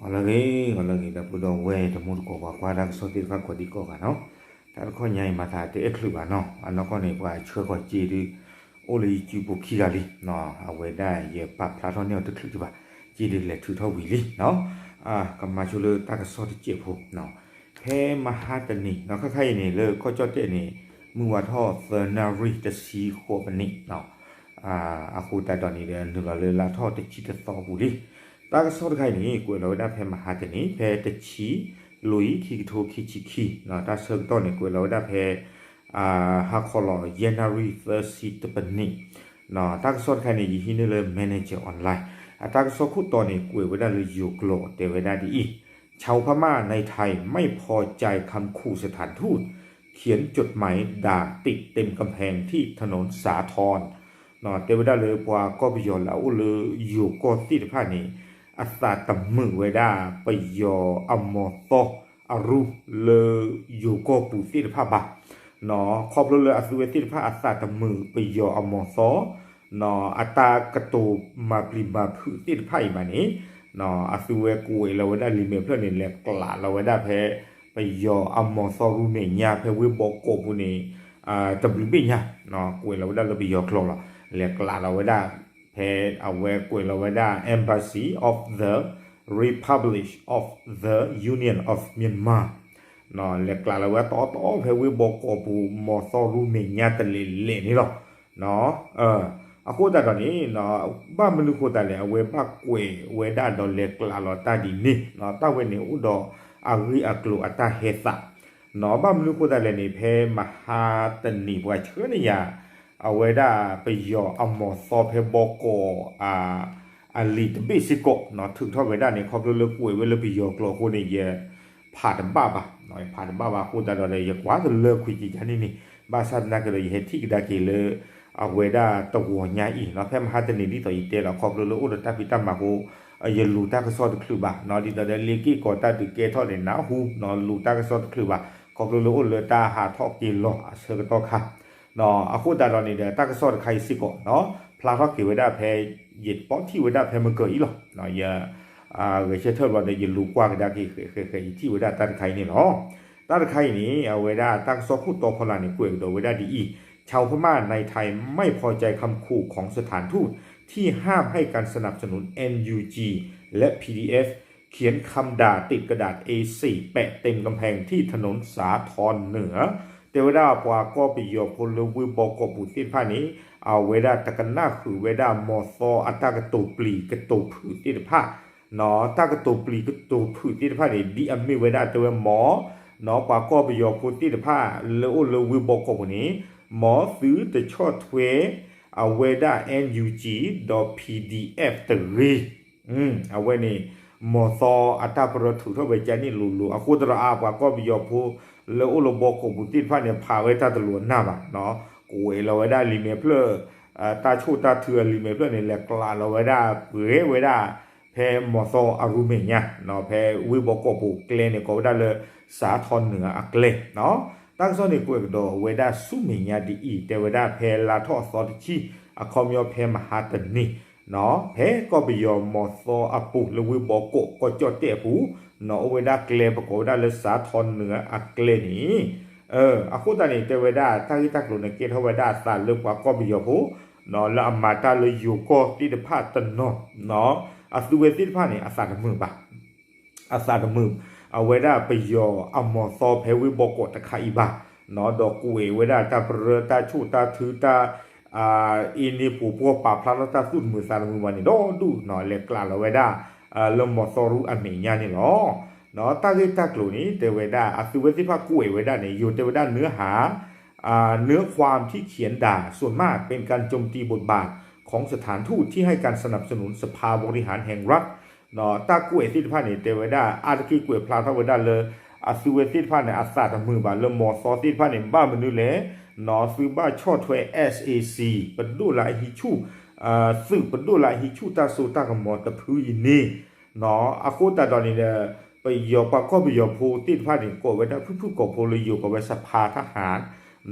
ဂီၤလၢအဂ့ၤ ဂီၤလၢအဂ့ၤ ဒီပုၢ်ဒီဝဲၢ်တံၤသကိး ပှၤကွၢ်တၢ်ကစီၣ်သ့ၣ်တဖၣ်ကိးဒံကိးဂၤနီၤ, တၢ်တခီညါအံၤမၤသးတအဲၣ်ချုးဘၣ်နီၤ, အနီၢ်ကီၢ်န့ၣ် ပှၤဆှၢဃီၤစ့ဒုး အိၣ်လၢယစုပူၤခံဂၤလံ, အဝဲဒၣ်ယပာ်ဖျါထီၣ်န့ၢ်အီၤတချုးဒံးဘၣ်, စ့ဒုးလဲၤထုးထီၣ်ဝံၤလံနီၤ, ကမၤဆိလၢတၢ်ကစီၣ်တစဲးဖိနီၤ, ဖဲမဟါတနံၤနီၤ ခဲခါအံၤန့ၣ် လၢကီၢ်ကၠီၣ်တဲၣ်န့ၣ် မုၢ်ဝါထီၣ်သၢနၣ်ရံၣ်တဆံဃိးပနံးနီၤ အဃိသတးဒီးန့ၣ်ဒီး နုာ်လီၤလၢလါထီၣ်တဆံတသီအပူၤလံ. တၢ်ကစီၣ်တခါအံၤန့ၣ် ကွဲးလီၤဝဲဒၣ်ဖဲမဟါတနံၤ ဖဲတဆံလွံၢ် ခံကထိခံဆံခံ, တၢ်ဆၢကတီၢ်န့ၣ် ကွဲးလီၤဝဲဒၣ်ဖဲ ဟါခီလီၤ ယဲၢ်နၣ်ရံၣ်သၢဆံတပနံး, တၢ်ကစီၣ်တခါန့ၣ် ယဟံးန့ၢ်လၢ Manager Online အတၢ်ကစီၣ်ခိၣ်တီန့ၣ် ကွဲးဝဲဒၣ်လၢယိၤကျိာ်တဲဝဲဒၣ်ဒ်အံၤ, ชาวพม่าในไทยไม่พอใจคำขู่สถานทูต เขียนจดหมายด่าติดเต็มกำแพงที่ถนนสาทร တဲဝဲဒၣ်လၢပှၤကီၢ်ပယီၤလၢအအိၣ်လၢယိၤကီၢ်သ့ၣ်တဖၣ်န့ၣ် အသးတမုာ်ဝဲဒၣ်ပယီၤအမီၤသီအရူလၢယိၤကီၢ်ပူၤသ့ၣ်တဖၣ်ဘၣ်, ခီဖျိလၢအသုဝဲသ့ၣ်တဖၣ်အသးတမုာ်ပယီၤအမီၤသီ အတၢ်ကတိၤမၤပျံၤမၤဖုးသ့ၣ်တဖၣ်အံၤဘၣ်န့ၣ် အသုဝဲကွဲးလီၤဝဲဒၣ်လံာ်မဲာ်ဖျၢၣ်န့ၣ် လဲၤကျးလီၤဝဲဒၣ်ဖဲ ပယီၤအမီၤသီရူမဲာ်ညါ ဖဲဝ့ၢ်ဘီကီးပူၤန့ၣ် တဘျုးဘ့ၣ်ညါ, ကွဲးလီၤဝဲဒၣ်လၢပယီၤကျိာ်လီၤ, လဲၤကျးလီၤဝဲဒၣ် ဖဲအဝဲကွဲးလီၤဝဲဒၣ် Embassy of the Republic of the Union of Myanmar လဲၤကျးလီၤဝဲတီတီဖဲဝ့ၢ်ဘီကီးပူၤ မီၤသီရူမဲာ်ညါတလဲၤလဲၤန့ၣ်လီၤ. အဃိသတးဒီးန့ၣ် ဘၣ်မနုၤဃိသတးလဲၣ် အဝဲဘၣ်ကွဲးဝဲဒၣ်ဒီးလဲၤကျးလီၤတၢ်ဒ်န့ၣ်, တၢ်ဝဲန့ၣ်အိၣ်ဒီးအဂ့ၢ်အကျိၤအတၢ်ဟဲသး, ဘၣ်မနုၤဃိသတးလဲၣ်န့ၣ် ဖဲမဟါတနံၤပှၤဆှၢန့ၢ်ယၤ အဝဲဒၣ်ပယီၤအမီၤသီဖဲဘီကီး အလံာ်တဘ့ၣ်စ့ၢ်ကီး ထုးထီၣ်ဝဲဒၣ်န့ၣ် ခီဖျိလၢကွဲးဝဲလၢပယီၤကျိာ်အဃိန့ၣ် ယဖးတဘၣ်ဘၣ်, ဖးတဘၣ်ဘၣ်အဃိသတးဒီး ယကွၢ်တလၢကွံာ်က့ၤယၤန့ၣ်န့ၣ်, ဘၣ်ဆၣ်သနာ်က့ဒီး ယဟဲထံၣ်ကဒါက့ၤလၢ အဝဲဒၣ်တဂီၤညါအံၤ ဖဲမဟါတနံၤဒ်သိးယတဲလီၤ ခီဖျိလၢအိၣ်ဒီးတၢ်ဖံးတၢ်မၤအဃိ ယလူၤတၢ်ကစီၣ်တချုးဘၣ်, ဒ်သိးဒီးလ့က့ၢ်ကီးတၢ်ဒုးကဲထီၣ်န့ၣ် နၢ်ဟူ လူၤတၢ်ကစီၣ်တချုးဘၣ်, ခီဖျိလၢအိၣ်လၢတၢ်ဟးထီၣ်က့ၤလီၤအဆၢကတီၢ်ခါ အဃိသတးဒီးန့ၣ်ဒီး တၢ်ကစီၣ်တခါအံၤစ့ၢ်ကီး ဖျါထီၣ်က့ၤဝဲဒၣ်ဖဲ ယပိာ်ထံၣ်ဝဲဒၣ်ဖဲမကၢၤအံၤလီၤ. ယ ဂဲၤဆၢထၢၣ်ဘျီဒီး ယလူၤကွၢ်ကဒါက့ၤဃဲးဃဲးဃဲး ယထံၣ်ဝဲဒၣ်တၢ်တခါအံၤန့ၣ်လီၤ. တၢ်တခါအံၤန့ၣ် အဝဲဒၣ်တၢ်ကစီၣ်ခိၣ်တီဖီလာ်န့ၣ် ကွဲးကဒီးဝဲဒၣ်ဒ်အံၤ, ชาวพม่าในไทยไม่พอใจคำขู่ของสถานทูต ที่ห้ามให้การสนับสนุน เอ็นยูจี และ พีดีเอฟ เขียนคำด่าติดกระดาษ เอสี่ แปะเต็มกำแพงที่ถนนสาทรเหนือ တဲဝဲဒၣ်ပှၤကီၢ်ပယီၤဖိလၢဝ့ၢ်ဘီကီးပူၤသ့ၣ်တဖၣ်န့ၣ် အဝဲဒၣ်တကနၣ်ဃုာ်ဝဲဒၣ်မီၤသီအတၢ်ကတိၤပျံၤကတိၤဖုးသ့ၣ်တဖၣ်, တၢ်ကတိၤပျံၤကတိၤဖုးသ့ၣ်တဖၣ်န့ၣ် ဒ်အမ့ၢ်ဝဲဒၣ်တဲဝဲမီၤ ပှၤကီၢ်ပယီၤဖိသ့ၣ်တဖၣ်လၢအိၣ်လၢဝ့ၢ်ဘီကီးပူၤန့ၣ် မ်သုတဆီၣ်ထွဲ အဝဲဒၣ် เอ็นยูจี ဒီး พีดีเอฟ တဂ့ၤ အဝဲန့ၣ် မီၤသီအတၢ်ပရၢထုးထီၣ်ဝဲကန့ၣ်လိၤလိၤ အဃိသတးဒီးအါ ပှၤကီၢ်ပယီၤဖိ လၢအိၣ်လၢဘီကီးပူၤသ့ၣ်တဖၣ်န့ၣ် ဖးဝဲတၢ်တလိၤအနၢ်ဘၣ်, ကွဲးလီၤဝဲဒၣ်လံာ်မဲာ်ဖျၢၣ် တၢ်ဆိၣ်တၢ်ထုအလံာ်မဲာ်ဖျၢၣ်န့ၣ် လဲၤကျးလီၤဝဲဒၣ် ပှဲၤဝဲဒၣ် ဖဲမီၤသီအရူမဲာ်ညါ ဖဲဝ့ၢ်ဘီကီးပူၤကျဲန့ၣ် ကိးဝဲဒၣ်လၢ စးထီၣ်နုာ်အကျဲ တၢ်ကစီၣ်န့ၣ်ကွဲးကဒီးဝဲဒၣ်ဆူမဲာ်ညါဒ်အံၤ တဲဝဲဒၣ်ဖဲလါထီၣ်အသီတဆံ အခီပညီဖဲမဟါတနံၤ ဖဲကီၢ်ပယီၤမီၤသီအပူၤလၢဝ့ၢ်ဘီကီး ကီၢ်ကၠီၣ်တဲၣ်အပူၤ အိၣ်ဝဲဒၣ်ကျဲပကိးဝဲဒၣ်လၢစးထီၣ်နုာ်အကျဲန့ၣ် အဃိသတးန့ၣ် တဲဝဲဒၣ်တၢ်ဂ့ၢ်တၢ်ကျိၤန့ၣ် ကဲထီၣ်ဝဲဒၣ်အသးလၢပှၤကီၢ်ပယီၤဖိ လၢအမၤတၢ်လၢယိၤကီၢ်သ့ၣ်တဖၣ်တနီၤ အသုဝဲသ့ၣ်တဖၣ်န့ၣ် အသးတမုာ်ဘၣ် အသးတမုာ် အဝဲဒၣ်ပယီၤအမီၤသီဖဲဝ့ၢ်ဘီကီးတခါအံၤဘၣ်, ဒီးကွဲးဝဲဒၣ်တၢ်ပရၢတၢ်ဆိၣ်တၢ်ထုတၢ် အ့န့ၢ်ပှိၤပှီၢ်ပာ်ဖျါထီၣ်တၢ်သူၣ်တမုာ်သးတမုာ်ဘၣ်န့ၣ် ဒီဒူၣ် လဲၤကျးလီၤဝဲဒၣ် လၢမီၤသီရူအမဲာ်ညါန့ၣ်လီၤ. တၢ်ဂ့ၢ်တၢ်ကျိၤန့ၣ် တဲဝဲဒၣ် အသုဝဲသ့ၣ်တဖၣ်ကွဲးဝဲဒၣ်န့ၣ် ယိၤတဲဝဲဒၣ် เนื้อหา เนื้อความที่เขียนด่าส่วนมากเป็นการโจมตีบทบาทของสถานทูตที่ให้การสนับสนุนสภาบริหารแห่งรัฐ တၢ်ကွဲးသ့ၣ်တဖၣ်န့ၣ် တဲဝဲဒၣ် အါတက့ၢ်ကွဲးဖျါထီၣ်ဝဲဒၣ်လၢ အသုဝဲသ့ၣ်တဖၣ်န့ၣ် အသးတမုာ်ဘၣ်လၢမီၤသီသ့ၣ်တဖၣ်န့ၣ် ဘၣ်မနုၤလဲၣ်, သုဘၣ်ဆီၣ်ထွဲ SAC ပဒိၣ်လၢအဟံးဆူၣ် သုးပဒိၣ်လၢအဟံးဆူၣ်တၢ်စိတၢ်ကမီၤတဖုအံၤန့ၣ် အဃိသတးဒီးန့ၣ်ဒီး ပယီၤပှၤကီၢ်ပယီၤဖိသ့ၣ်တဖၣ်န့ၣ် ကိးဝဲဒၣ်ဖုၣ်ဖုၣ်ကိာ်ဖိလၢယိၤ ကိးဝဲစဖါထၣ်ဟၣ်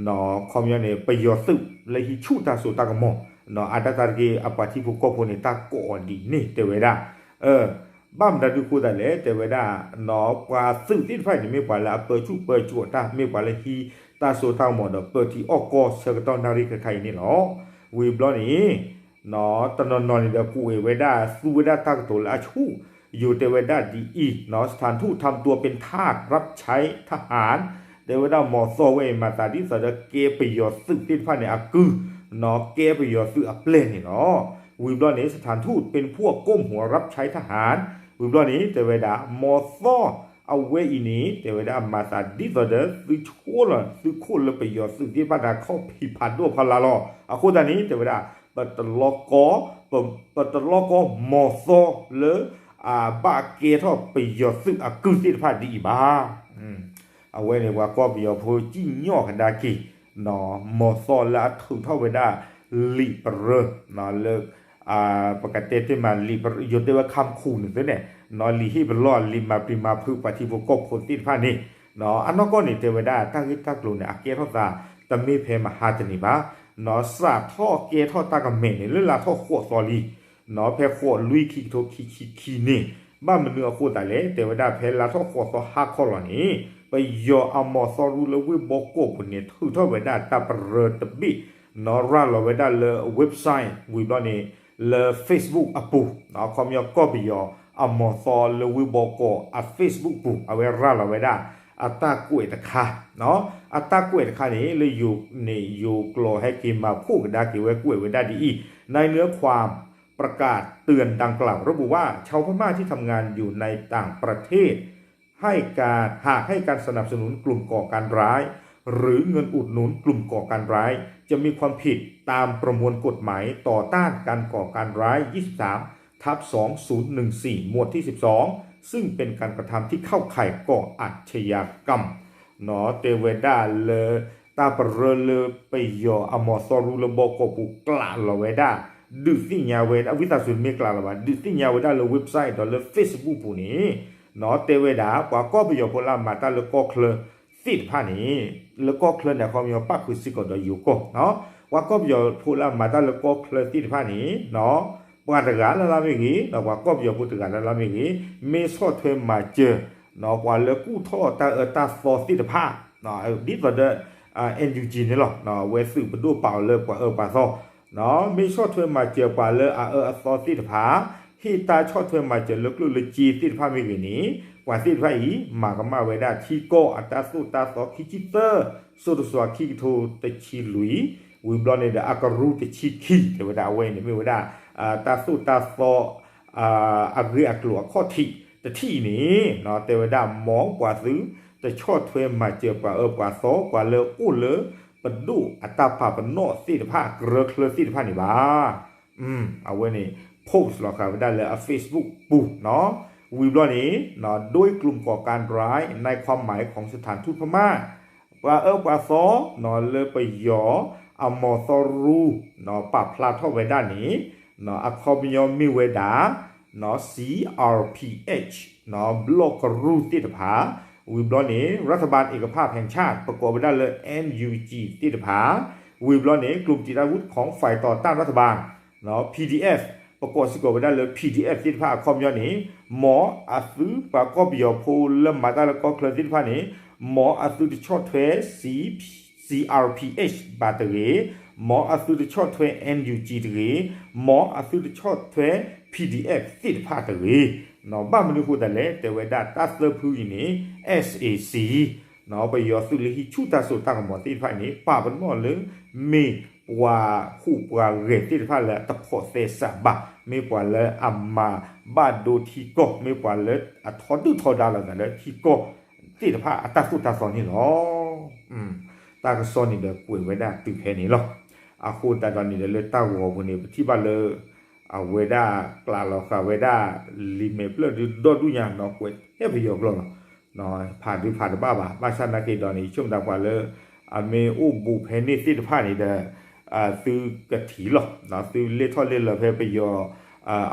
ခီပညီန့ၣ် ပယီၤသုးလၢဟံးဆူၣ်တၢ်စိတၢ်ကမီၤ အတၢ်တၢ်တက့ၢ် အပှၤထံဖိကီၢ်ဖိန့ၣ် တၢ်ကိးအီၤဒ်န့ၣ် တဲဝဲဒၣ် ဘၣ်မတၤဒုးအဃိသတးလဲၣ် တဲဝဲဒၣ် ပှၤသုးသ့ၣ်တဖၣ်အံၤန့ၣ် မ့ၢ်ပှၤလၢအပၢဆူၣ်ပၢစိးတၢ် မ့ၢ်ပှၤလၢဟံးတၢ်စိတၢ်ကမီၤဒီး ပၢထံအီၣ်ကီၢ်ဆၢကတီၢ်နၣ်ရံၣ်ခဲခါအံၤန့ၣ်လီၤ. ဝံၤဘျီန့ၣ် တနီၤနီၤန့ၣ်ဒီး ကွဲးဝဲဒၣ် သူဝဲဒၣ်တၢ်ကတိၤလၢအဆူၣ် ယိၤတဲဝဲဒၣ်ဒ်အံၤ สถานทูตทำตัวเป็นทาสรับใช้ทหาร တဲဝဲဒၣ်မီၤသီဝဲအံၤ မၤသးဒ်သိးဒီးကဲပယီၤသုးသ့ၣ်တဖၣ်န့ၣ်အကုၢ် ကဲပယီၤသုးအပျဲၢ်န့ၣ်လီၤ. ဝံၤဘျီန့ၣ် สถานทูตเป็นพวกก้มหัวรับใช้ทหาร ဝံၤဘျီန့ၣ် တဲဝဲဒၣ် မီၤသီအဝဲအံၤန့ၣ် တဲဝဲဒၣ်မၤသးဒ်သိးဒီး သုဆိလီၤ သုခိၣ်လၢပယီၤသုးသ့ၣ်တဖၣ်န့ၣ် ခီၣ်ဖံးဖးဒိၣ်ဖီလာ်လီၤ. အဃိသတးန့ၣ် တဲဝဲဒၣ် ပတလီကီ ပတလီကီမီၤသီလၢ အဘၣ်ကဲထီၣ်ပယီၤသုးအကုၢ်သ့ၣ်တဖၣ်ဒ်အံၤဘၣ်. အဝဲန့ၣ် ပှၤကီၢ်ပယီၤဖိစံၣ်ညီၣ်ကဒါက့ၤ မီၤသီလၢအထုးထီၣ်ဝဲဒၣ် လံာ်ပရၢ လၢ ပကတဲတ့ၢ်မး လံာ်ပရၢ ယိၤတဲဝဲခါမခူၣ်န့ၣ်သ့န့ၣ် လံာ်ဟ့ၣ်ပလီၢ် လံာ်မၤပျံၤမၤဖုးပှၤထံဖိကီၢ်ဖိသ့ၣ်တဖၣ်န့ၣ် အနီၢ်ကီၢ်န့ၣ် တဲဝဲဒၣ် တၢ်ဂ့ၢ်တၢ်ကျိၤန့ၣ် အကဲထီၣ်သး တမ့ၢ်ဖဲမဟါတနံၤဘၣ် စးထီၣ်ကဲထီၣ်တၢ်ကမဲာ်န့ၣ် လၢလါထီၣ်ဃိးသီလံ ဖဲဃိးလွံၢ်ခံကထိခံဆံခံန့ၣ် ဘၣ်မနုၤအဃိသတးလဲၣ် တဲဝဲဒၣ်ဖဲလါထီၣ်ဃိးသီဟါခီလီၤန့ၣ် ပယီၤအမီၤသီရူလၢဝ့ၢ်ဘီကီးပူၤန့ၣ် ထုးထီၣ်ဝဲဒၣ်တၢ်ပရၢတဘ့ၣ် နီၢ်ရၤလီၤဝဲဒၣ်လၢ website ဝံၤဘျီန့ၣ် လၢ Facebook အပူၤ ခီပညီကီၢ်ပယီၤအမီၤသီလၢဝ့ၢ်ဘီကီးအ Facebook ပူၤ အဝဲရၤလီၤဝဲဒၣ် အတၢ်ကွဲးတခါ အတၢ်ကွဲးတခါန့ၣ် လၢယိၤန့ၣ် ယိၤကျိာ်ဟဲက့ၤမၤဖှိၣ်ကဒါက့ၤဝဲကွဲးဝဲဒၣ်ဒ်အံၤ ในเนื้อความประกาศเตือนดังกล่าวระบุว่า ชาวพม่าที่ทำงานอยู่ในต่างประเทศ ให้การ หากให้การสนับสนุนกลุ่มก่อการร้าย หรือเงินอุดหนุนกลุ่มก่อการร้าย จะมีความผิดตามประมวลกฎหมายต่อต้านการก่อการร้าย ยี่สิบสามทับสองศูนย์หนึ่งสี่ หมวดที่สิบสอง ซึ่งเป็นการกระทำที่เข้าข่ายก่ออาชญากรรม တဲဝဲဒၣ်လၢ တၢ်ပရၢလၢပယီၤအမီၤသီရူလၢဘီကီးပူၤကျးလီၤဝဲဒၣ် ဒုးသ့ၣ်ညါဝဲ အဝံသးစူၤမ့ၢ်ကျးလီၤဘၣ် ဒုးသ့ၣ်ညါဝဲဒၣ်လၢ website ဒီးလၢ Facebook ပူၤန့ၣ် တဲဝဲဒၣ် ပှၤကီၢ်ပယီၤဖိလၢအမၤတၢ်လၢကီၢ်ချၢသ့ၣ်တဖၣ်န့ၣ် လၢကီၢ်ချၢန့ၣ် အခီပညီပၣ်ဃုာ်စ့ၢ်ကီးဒီးယိၤကီၢ် ပှၤကီၢ်ပယီၤဖိလၢအမၤတၢ်လၢကီၢ်ချၢသ့ၣ်တဖၣ်န့ၣ် ပှၤတဂၤလၢ်လၢ်မ့ၢ်ဂ့ၤ ဒီးပှၤကီၢ်ပယီၤဖိတဂၤလၢ်လၢ်မ့ၢ်ဂ့ၤ မ့ၢ်ဆီၣ်ထွဲမၤစၢၤ ပှၤလၢကူၣ်ထီၣ်တၢ်အၢတၢ်သီသ့ၣ်တဖၣ် ဒ်သိးဒီး NUG န့ၣ်လီၤ အဝဲသုးပဒိၣ်ပာ်အီၤလၢပှၤအၢပှၤသီ မ့ၢ်ဆီၣ်ထွဲမၤစၢၤပှၤလၢအအၢအသီသ့ၣ်တဖၣ် ဟ့ၣ်တၢ်ဆီၣ်ထွဲမၤစၢၤလၢကျိၣ်လၢစ့သ့ၣ်တဖၣ်မ့ၢ်ဂ့ၤန့ၣ် ပှၤသ့ၣ်တဖၣ်အံၤ မၤကမၣ်ဝဲဒၣ်ထံကီၢ်အတၢ်သိၣ်တၢ်သီခံဆံသၢ စိၤတစွၤခံကထိတဆံလွံၢ် ဝံၤဘျီန့ၣ်ဒီးအကရူၢ်တဆံခံ တဲဝဲဒၣ်အဝဲအံၤန့ၣ်မ့ၢ်ဝဲဒၣ် တၢ်သိၣ်တၢ်သီ အဂ့ၢ်အကျိၤအခီၣ်ထံးတထံၣ်အံၤန့ၣ် တဲဝဲဒၣ်မ်ပှၤသုတဆီၣ်ထွဲမၤစၢၤပှၤအၢပှၤသီ ပှၤလၢအိၣ်လၢပဒိၣ်အတၢ်ပာ်ပနီၣ်သ့ၣ်တဖၣ် ကရၢချၢသ့ၣ်တဖၣ်န့ၣ်ဘၣ်. အဝဲန့ၣ် post လီၤဃာ်ဝဲဒၣ်လၢအ Facebook ပူၤ ဝံၤဘျီန့ၣ် โดยกลุ่มก่อการร้ายในความหมายของสถานทูตพม่า ပှၤအၢပှၤသီ လၢပယီၤအမီၤသီရူ ပာ်ဖျါထီၣ်ဝဲဒၣ်န့ၣ် အခီပညီမ့ၢ်ဝဲဒၣ် CRPH ဘျီၣ်ကရူၢ်သ့ၣ်တဖၣ် ဝံၤဘျီန့ၣ် รัฐบาลเอกภาพแห่งชาติ ပကိးဝဲဒၣ်လၢ NUG သ့ၣ်တဖၣ် ဝံၤဘျီန့ၣ် กลุ่มติดอาวุธของฝ่ายต่อต้านรัฐบาล PDF ပကိးစ့ၢ်ကီးဝဲဒၣ်လၢ PDF သ့ၣ်တဖၣ်အခီပညီန့ၣ် မ်အသုပှၤကီၢ်ပယီၤဖိလၢမၤတၢ်လၢကီၢ်ချၢသ့ၣ်တဖၣ်န့ၣ် မ်အသုတဆီၣ်ထွဲ CRPH ဘၣ်တဂ့ၤ, မ်အသုတဆီၣ်ထွဲ NUG တဂ့ၤ, မ်အသုတဆီၣ်ထွဲ PDF သ့ၣ်တဖၣ်တဂ့ၤ. ဘၣ်မနုၤအဃိသတးလဲၣ် တဲဝဲဒၣ်တၢ်သၢဖုအံၤန့ၣ် SAC ပယီၤသုးလၢဟံးဆူၣ်တၢ်စိတၢ်ကမီၤသ့ၣ်တဖၣ်န့ၣ် ပာ်ပနီၣ်လၢမ့ၢ်ပှၤဟူးပှၤဂဲၤသ့ၣ်တဖၣ်လၢအတဖိးသဲစးဘၣ်, မ့ၢ်ပှၤလၢအမၤဘၣ်ဒိထံကီၢ်, မ့ၢ်ပှၤလၢအထီဒုၣ်ထီဒါလိာ်သးလၢထံကီၢ် သ့ၣ်တဖၣ်အတၢ်သိၣ်တၢ်သီန့ၣ်လီၤ. တၢ်ကစီၣ်န့ၣ်ဒီးကွဲးဝဲဒၣ်တုၤဖဲန့ၣ်လီၤ. အဃိသတးဒီးန့ၣ်ဒီးလၢတၢ်ဂီၤပူၤန့ၣ် ပထံၣ်ဘၣ်လၢ အဝဲဒၣ်ကျးလီၤဃာ်ဝဲဒၣ် လံာ်မဲာ်ဖျၢၣ်ဒုးဒီဒူၣ်ညါ ဒီးကွဲးထဲပယီၤကျိာ်လီၤ. ဖးဒုးဖးတဘၣ်ဘၣ်, ဘၣ်ဆၣ်နာ်က့ဒီးန့ၣ် ယဆိကမိၣ်သးပှၤလၢ အမ့ၢ်အိၣ်ဘူးဖဲန့ၣ်သ့ၣ်တဖၣ်န့ၣ်ဒီး သုကထံၣ်လီၤ. သုလဲၤထီၣ်လဲၤလီၤဖဲပယီၤ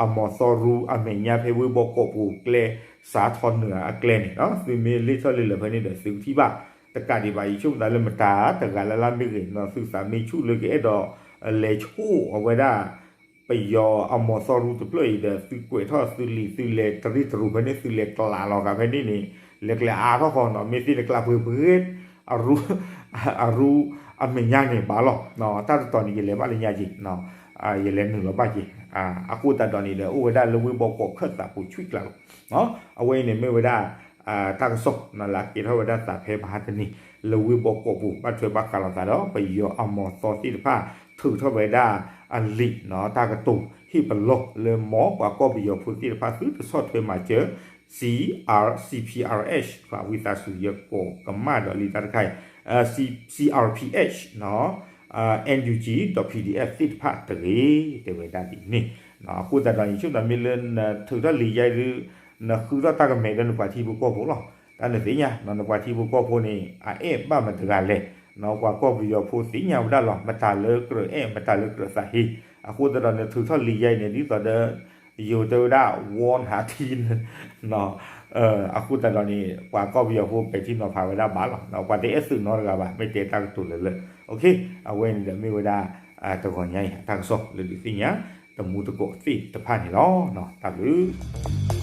အမီၤသီရူအမဲာ်ညါဖဲဝ့ၢ်ဘီကီးပူၤကျဲ စးထီၣ်နုာ်အကျဲန့ၣ် သုမ့ၢ်လဲၤထီၣ်လဲၤလီၤဖဲန့ၣ်ဒီး သုကထံၣ်ဘၣ် တကးဒံးဘၣ် ယဆိကမိၣ်သးလၢမတၤတဂၤလၢ်လၢ်မ့ၢ်ဂ့ၤ သုသးမ့ၢ်ဆူၣ်လၢကအဲၣ်ဒိး လဲၤဆိၣ်အဝဲဒၣ် ပယီၤအမီၤသီရူတဖျၢၣ်အံၤဒီး သုကွဲးထီၣ်သုလံာ်သုလဲၤတရံးတရူးဖဲန့ၣ် သုလဲၤကျးလီၤဃာ်ဖဲန့ၣ်န့ၣ် လဲၤကျဲအါထီၣ်ဃီနီၤ မ့ၢ်သ့ၣ်တကျးပှဲၤပှဲၤ အရူအမဲာ်ညါန့ၣ်ဘၣ်လီၤ. တၢ်တတီၤန့ၣ် ယလဲၤဘၣ်လၢညါက့ၤ ယလဲၤနုာ်လီၤဘၣ်က့ၤ အဃိသတးဒီးန့ၣ်ဒီး အိၣ်ဝဲဒၣ်လၢဝ့ၢ်ဘီကီးခၢၣ်သးပူၤဆံးကျါလီၤ. အဝဲအံၤန့ၣ်မ့ၢ်ဝဲဒၣ် တၢ်ကစီၣ်လၢအကဲထီၣ်ဝဲဒၣ်သးဖဲမဟါတနံၤ လၢဝ့ၢ်ဘီကီးပူၤ ဘၣ်ထွဲဘၣ်ဃးလိာ်သးဒီး ပယီၤအမီၤသီသ့ၣ်တဖၣ် ထုးထီၣ်ဝဲဒၣ်အလံာ် တၢ်ကတိၤဟ့ၣ်ပလီၢ်လၢ မ်ပှၤကီၢ်ပယီၤဖိသ့ၣ်တဖၣ် သုတဆီၣ်ထွဲမၤစၢၤ C R C P R H ဝံသးစူၤ ယကိးကမၣ်ဒီးလံာ်တၢ်တခါအံၤ C R P H N U G ဒီး P D F သ့ၣ်တဖၣ်တဂ့ၤ တဲဝဲဒၣ်ဒ်န့ၣ်. အဃိသတးဒီး ယဆိကမိၣ်မ့ၢ်လၢနထုးထီၣ်လံာ်ယါဒုး နဃုထီၣ်တၢ်ကမဲာ်ဒီးနပှၤထံဖိကီၢ်ဖိလီၤ. တၢ်နသ့ၣ်ညါ နပှၤထံဖိကီၢ်ဖိန့ၣ် အအဲၣ်ဘၣ်မတၤတဂၤလဲၣ် ပှၤကီၢ်ပယီၤဖိသ့ၣ်ညါဝဲဒၣ်လီၤ မတၤလၢကြၢးအဲၣ် မတၤလၢကြၢးသးဟ့. အဃိသတးဒီး နထုးထီၣ်လံာ်ယါအံၤန့ၣ် ဒ်သိးဒီး ယိၤတဲဝဲဒၣ် ဝီနဟးထံ အဃိသတးဒီးန့ၣ် ပှၤကီၢ်ပယီၤဖိပဲာ်ထံနီၤဖးဝဲဒၣ်ဘၣ်လီၤ. ပှၤတအဲၣ်သုးနီတဂၤဘၣ် မ့ၢ်တဲတၢ်ကတိၤလၢလၢ အဝဲန့ၣ်ဒီးမ့ၢ်ဝဲဒၣ် တဂီၤညါအံၤ တၢ်ကစီၣ်လၢဒုးသ့ၣ်ညါ တမူတကိးသ့ၣ်တဖၣ်န့ၣ်လီၤ. တၢ်ဘျုး